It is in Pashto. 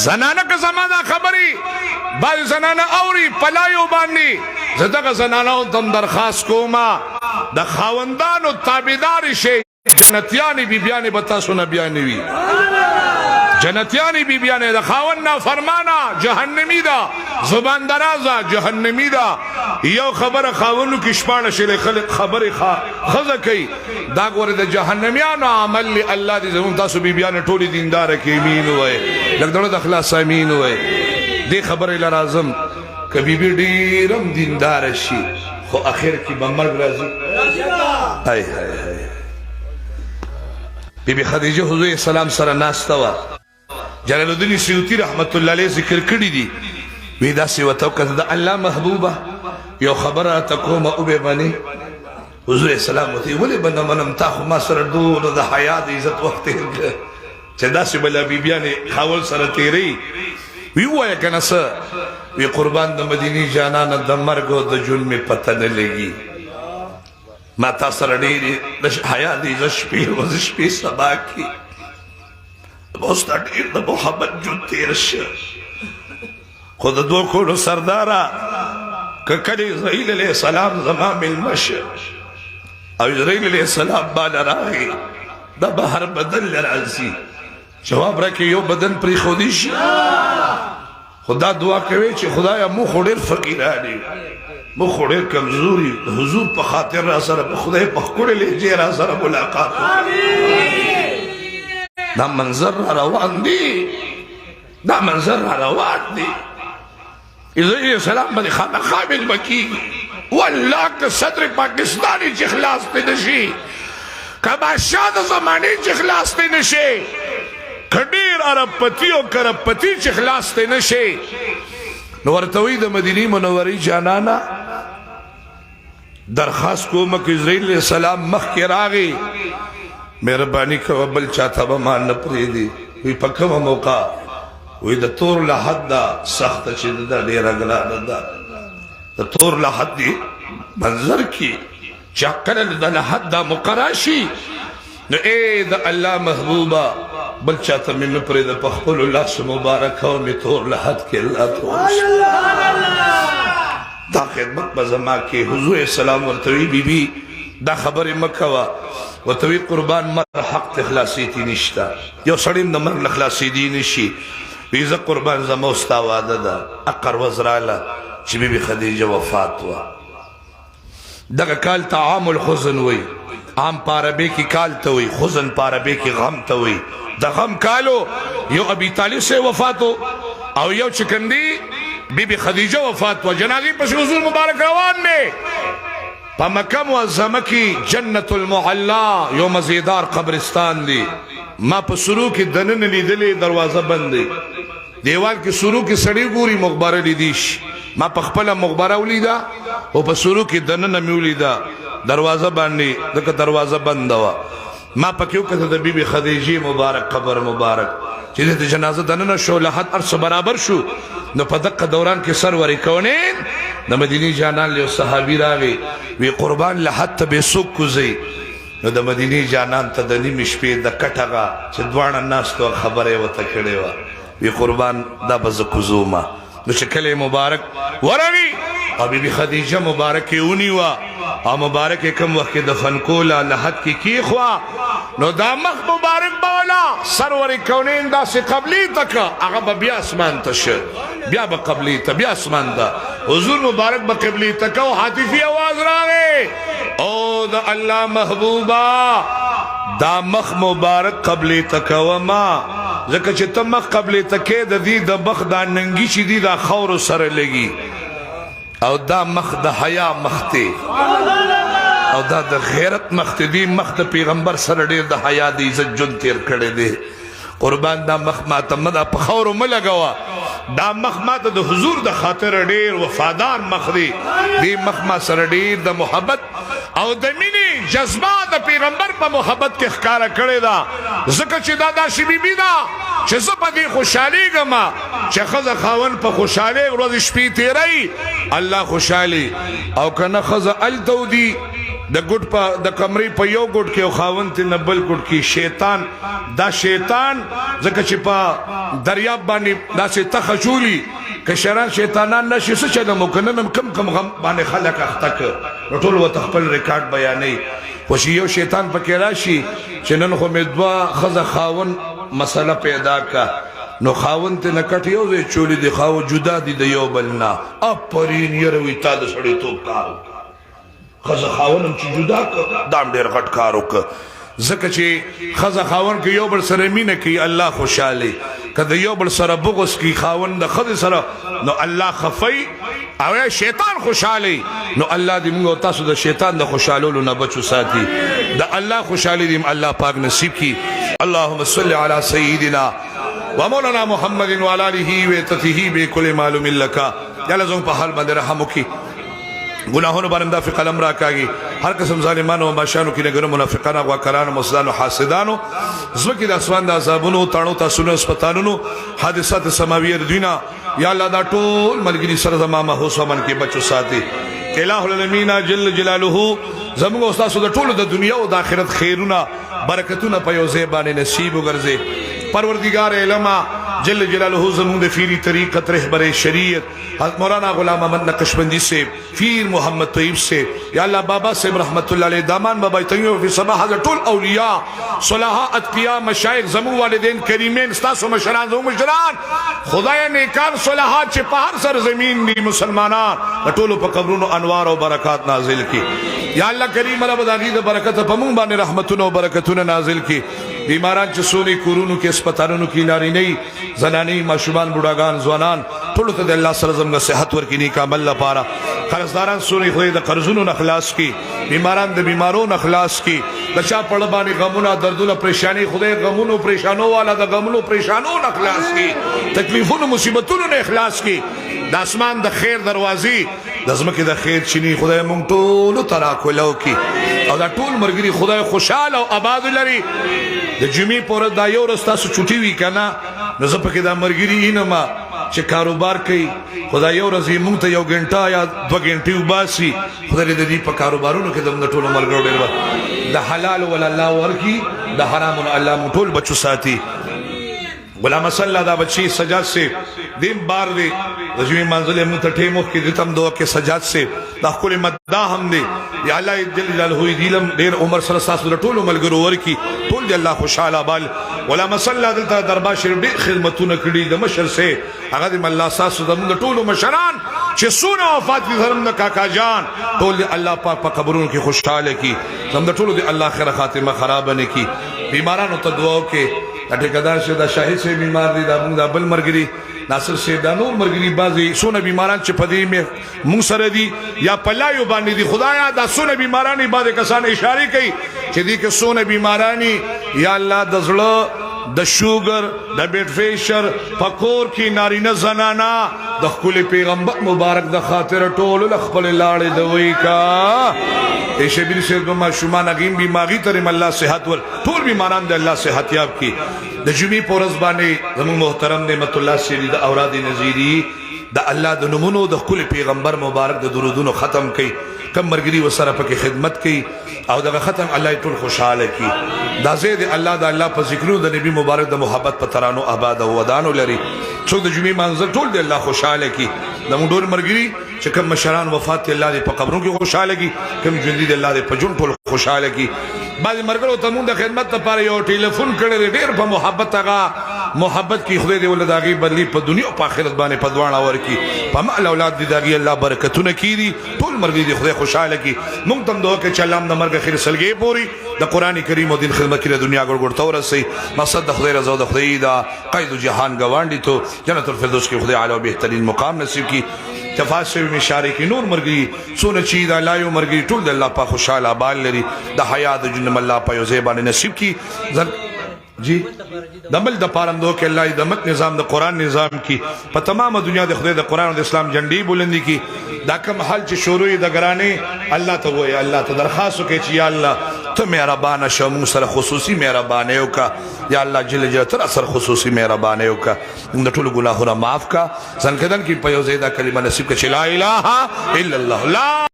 زنانه که زما دا خبرې بعضې زنانه اوري پلایو باندې، زه دغه زنانو ته هم درخواست کوم، د خاوندانو تابعدارې شئ. جنتیانې بیبیانې به تاسو نه بیا نه وي. جنتیانې بیبیانې د خاوند نافرمانه جهنمی ده، زبان درازه جهنمی ده. یو خبره خاوندو کې 16 شلې خلک خبرې ښځه کوي، دا ګوره د جهنميانو عمل لی. الله دې زموږ تاسو بیبیانې ټولې دینداره کې، امین وای. لږ دړه د اخلاص امین وای. دې خبرې لرازم که بیبي ډېرم دیندار شي، خو اخر کې به مرګ راځي. هاي هاي هاي، بیبي خدیجه حضور السلام سره ناسته وه. جلال الدین سیوطی رحمت الله علیه ذکر کړی دی، وی داسې وته وکړه، د الله محبوبه، یو خبره ته کومه او به باندې؟ حضور اسلام ته ولې به نه منم؟ تا خو ما سره ډول د حیا د عزت وخت تېر کړ چې داسې بلا بیبیانې خاول سره تېرې وی. وایه که نه څه؟ وی قربان د مدینې جانانه، د مرګ او د ژوند مې پته نه لګي. ما تا سره ډېرې د حیا د عزت شپې ورځې شپې سبا کې اوس دا ډېر د محبت ژوند تېر شه، خو د دوو کولو سرداره که کله اسرائیل علیه السلام زما مېلمه شه او اسرائیل علیه السلام باله راغی، دا به هر بدن له راځي. جواب راکړي، یو بدن پرېښودی شي؟ خدا دعا کوي چې خدایا، مو خو ډېر فقیران یو، مو خو ډېر کمزوري، حضور په خاطر را سره په خدای په ښکلې لهجې را سره ملاقات. دا منظر را روان دی، دا منظر را روان دی. علیه السلام باندې خامخا مېلمه کېږي. والله که صدر پاکستاني چې خلاص پرې نه شي، که بادشاه د زمانې چې خلاص پرې نه شي، که ډېر عرب پتی او کرب پتی چې خلاص پرې نه شي، نو ورته وایي د مدینې منورې جانانه، درخواست کوم که اسرائیل علیه السلام مخکې راغی، مهرباني کوه، بل چاته به ما نه پرېږدي. وی په کومه موقع؟ وی د تور لحد دا سخته چې ده، ډېره ګرانه ده. د تور لحد دی منظر کې چې کله د لحد دا موقع راشي، نو اے د الله محبوبه، بل چاته مې مه پرېږده، په خپلو لاسو مبارک او مې تور لحد کې الله ته دا خدمت به زما کې. حضور السلام ورته وی بی بی، دا خبرې مه کوه. ورته وی قربان، مرګ حق ته خلاصېدی نشته، یو سړی هم د مرګ نه خلاصېدی نشي. وی زه قربان، زما او ستا وعده ده. اقر ورځ راله چې بی بی خدیجه وفات وه. دغه کال ته عام الحزن وای. عام په عربی کې کال ته وای، حزن په عربی کې غم ته وای. د غم کالو، یو ابي طالب سه وفاتو او یو چې کوم دی بی بی خدیجه وفات و. جنازې پسې حضور مبارک روان دی. په مکه معظمه کې جنت المعلا یو مزیدار قبرستان دی. ما په سرو کې دننه لیدلې، دروازه بند دی، دیوال کې سرو کې سړی ګوري، مقبره لیدی شي. ما په خپله مقبره ولیده او په سرو کې دننه مې ولیده، دروازه باندې دغه دروازه بنده وه. ما پکې وکتل د بیبي خدیجې مبارک قبر مبارک. چې د جنازه دننه شو، له حد ارڅ برابر شو، نو په دقه دوران کې سرور کونین د مدینی جانان له صحابي راغی، وی قربان، له حد ته به سوک کوزي؟ نو د مدینی جانان ته د نیمې شپې د کټغه چې دواړه ناستو خبره یې ورته کړې وه. وی قربان، دا به زه کوزومه. نو چې کله مبارک ورغی او بی بی خدیجه مبارک یې ونیوه او مبارک یې کوم وخت کې دفن کوله، لحد کې کیخوا، نو دا مخ مبارک به ولا سرور کونین داسې قبلې ته که، هغه به بیا اسمان ته شه، بیا به قبلې ته، بیا اسمان ته. حضور مبارک به قبلې ته که او هاتفي اواز راغی، او د الله محبوبا، دا مخ مبارک قبلې ته کوه ما، ځکه چې ته مخ قبلې ته کې، د دې د مخ دا ننګي چې دی، دا خاورو سره لګي، او دا مخ د حیا مخ دی او دا د غیرت مخ دی. مخ د پیغمبر سره ډیر د حیا د عزت ژوند تیر کړی دی. قربان، دا مخ ماته مه دا په خاورو مه لګوه. دا مخ ماته د حضور د خاطر ډیر وفادار مخ دی. دی مخ ما سره ډیر د محبت او د مینې جذبه د پیغمبر په محبت کې ښکاره کړې ده، ځکه چې دا داسې بیبي ده چې زه په دې خوشحالېږم چې ښځه خاوند په خوشحالۍ ورځې شپې تېروي، الله خوشحالي، او که نه ښځه هلته ودي. د ګډ په د کمرې په یو ګډ کې او خاوند ته نه بل ګډ کې. شیطان، دا شیطان ځکه چې په دریاب باندې داسې تخه چولی کشران شیطانان نشي څه چلو مکننم کم کم غم باندې خلک اخته ک، نو ټول وته خپل ریکارډ بیانې. خو چې یو شیطان پکې راشي چې نن خو مې دوه ښځه خاوند مسله پیدا کا، نو خاوند ته نکټ یو ځای چولی دی، خاو جدا دی د یو بل نه. اپرین یره وی تا د سړیتوب کار وکړ، ښځه خاوند هم چې جدا کړ، دا هم ډېر غټ کار وکړ، ځکه چې ښځه خاوند که یو بل سره مینه کوي الله خوشحاله، که د یو بل سره بغض کوي خاوند د ښځې سره نو الله خفي او شیطان خوشحاله. نو الله دې موږ او تاسو د شیطان د خوشحالولو نه بچو ساتي، د الله خوشحالي دې الله پاک نصیب کړي. اللهم صل علی سیدنا ومولانا محمد وعلى اله وتته بكل معلوم لك. یا الله زموږ په حال باندې رحم وکړي، ګناهونو باندې دافع قلم راکاږي، هر قسم ظالمانو او بادشاہانو کې نګرو، منافقانو، غواکرانو، مسلمانانو، حاسدانو، زمکه د اسمان د عذابونو، تاڼو، تاسونو، هسپتالونو، حادثات سماویه دوینا، یا الله دا ټول ملګری سره زما محوس من کې بچو ساتي. الہ العالمین جل جلاله زموږ او تاسو د ټولو د دنیا او د آخرت خیرونه برکتونه په یو ځای باندې نصیب وګرځي. پروردگار علما جل جلاله زموږ د فیری طریقت رهبر شریعت حضرت مولانا غلام احمد نقشبندی سے، پیر محمد طیب سے، یا الله بابا صاحب رحمت الله علیه، دامان بابا طیب فی سما، حضرت ټول اولیاء، صلحاء، اتقیا، مشایخ، زمو والدین کریمین، تاسو مشران، زمو مشران، خدای نیکان صلحاء چې په هر سر زمین دي مسلمانان، ټول په قبرونو انوار او برکات نازل کی. یا الله کریم رب داغي د برکت په مونږ باندې رحمتونه او برکتونه نازل کی. بیماران چې سونی کورونو کې، هسپتالونو کې، نارینه، زنانی، ماشومان، بوډاګان، ځوانان، ټول ته د الله سره زموږ صحت ورکړي نیک عمل لپاره. قرضداران سونی خدای د قرضونو نه خلاص کړي، بیماران د بیمارو نه خلاص کړي. د چا په باندې غمونه، دردونه، پریشانی، خدای غمونو پریشانو والا د غمونو پریشانو نه خلاص کړي، تکلیفونو مصیبتونو نه خلاص کړي. د اسمان د خیر دروازې، د ځمکې د خیر چینی خدای مونږ ټولو ته راکولو کړي او دا ټول ملګري خدای خوشحاله او آباد لري. د جمعې په ورځ دا یو ورځ تاسو چوټي وي که نه، نو زه پکې دا ملګري اینم چې کاروبار کوي، خدای یو ورځ یې مونږ ته یو ګنټه یا دوه ګنټې وباسي. خدای دې د دې په کاروبارونو کې زموږ ټولو ملګرو ډېر د حلال ول الله ورکي، د حرام الله مونږ ټول بچو ساتي. غلام حسن الله دا بچی سجاد سے دیم بار دی د جمعې منزل مونږ ته ټیم وخت کې دتم دوه کې سجاد سے دا خپل مدا هم دی. یا الله جل جلاله دیلم ډیر عمر سره تاسو د ټولو ملګرو ورکی، ټول دی الله خوشاله بال. غلام حسن الله دلته دربار شریف ډیر خدمتونه کړي د مشر سه، هغه دی الله تاسو د موږ ټولو مشران چې سونه وفات دي، زرم د کاکا جان، ټول دی الله پاک په قبرونو کې خوشاله کی. زموږ ټولو دی الله خیر خاتمه خراب نه کی. بیمارانو ته دعا وکړي. د ټیکدار شه د شاهد سه بیمار دي، دا موږ دا بل مرګري ناصر سه، دا نور مرګري، بعضی سونه بیماران چې پدې می مونږ سره دي یا پلایو باندې دي. خدایا دا سونه بیمارانی، بعضی کسان اشاره کوي چې دې کې سونه بیمارانی، یا الله د زړه، د شوګر، د بیډ فیشر، پکور کې نارینه زنانا، د خپل پیغمبر مبارک د خاطر ټول له خپل لاړې دوي کا. ای شبیر سید دو ماشومان غیم بیماری تر الله صحت ور، ټول بیماران د الله صحت یاب کی. د جمعې په ورځ باندې زموږ محترم نعمت الله سیدی د اوراد نظیری د الله د نومونو، د خپل پیغمبر مبارک د درودونو ختم کړي، کم مرګري وسره پکې خدمت کوي او دغه ختم الله ټول خوشاله کی. دا زید الله د الله په ذکرونو، د نبی مبارک د محبت په ترانو آباد او ودانو لري. څوک د جمعې منزل ټول د الله خوشاله کی. د موږ ټول مرګري چې کوم مشران وفات دي الله دې په قبرونو کې خوشاله کی، کوم ژوندي دي الله دې په ژوند ټول خوشاله کی. بعضې ملګرو ته مونږ د خدمت لپاره یو ټلیفون کړی دی، ډېر په محبت، هغه محبت کې خدای دې ول د هغې بدلې په دنیا او په آخرت باندې په دواړه ورکړي. په مال اولاد دې د هغې الله برکتونه کړي. ټول مرګ دې خدای خوشاله کړي. مونږ ته هم دعا وکړئ چې الله هم د مرګ اخري سلګۍ پورې د قرآن کریم او دین خدمت کې د دنیا ګړ ګړ ته ورسوي. مقصد د خدای رضا او د خدای د قید جهان ګوانډي ته جنت الفردوس کې خدای اعلی او بهترین مقام نصیب کړي. تفاس شوی مشاره کې نور مرګي څونه چې دا لا یو مرګي ټول د الله په خوشاله بال لري، د حیا د جنم الله په یو ځای باندې نصیب کی. جی د مل د پارم دو کې الله د مت نظام، د قران نظام کی په تمامه دنیا د خدای د قران او د اسلام جنډي بلندي کی. دا کم حال چې شروع د ګرانه الله ته وای، الله ته درخواست وکړي چې یا الله ته مهربان شه، موږ سره خصوصي مهرباني وکړه. یا الله جل جلاله تر اثر خصوصي مهرباني وکړه، موږ د ټولو ګناهونه معاف کا. ځنکدن کې په یو ځای دا کلمه نصیب کړه چې لا اله الا الله، لا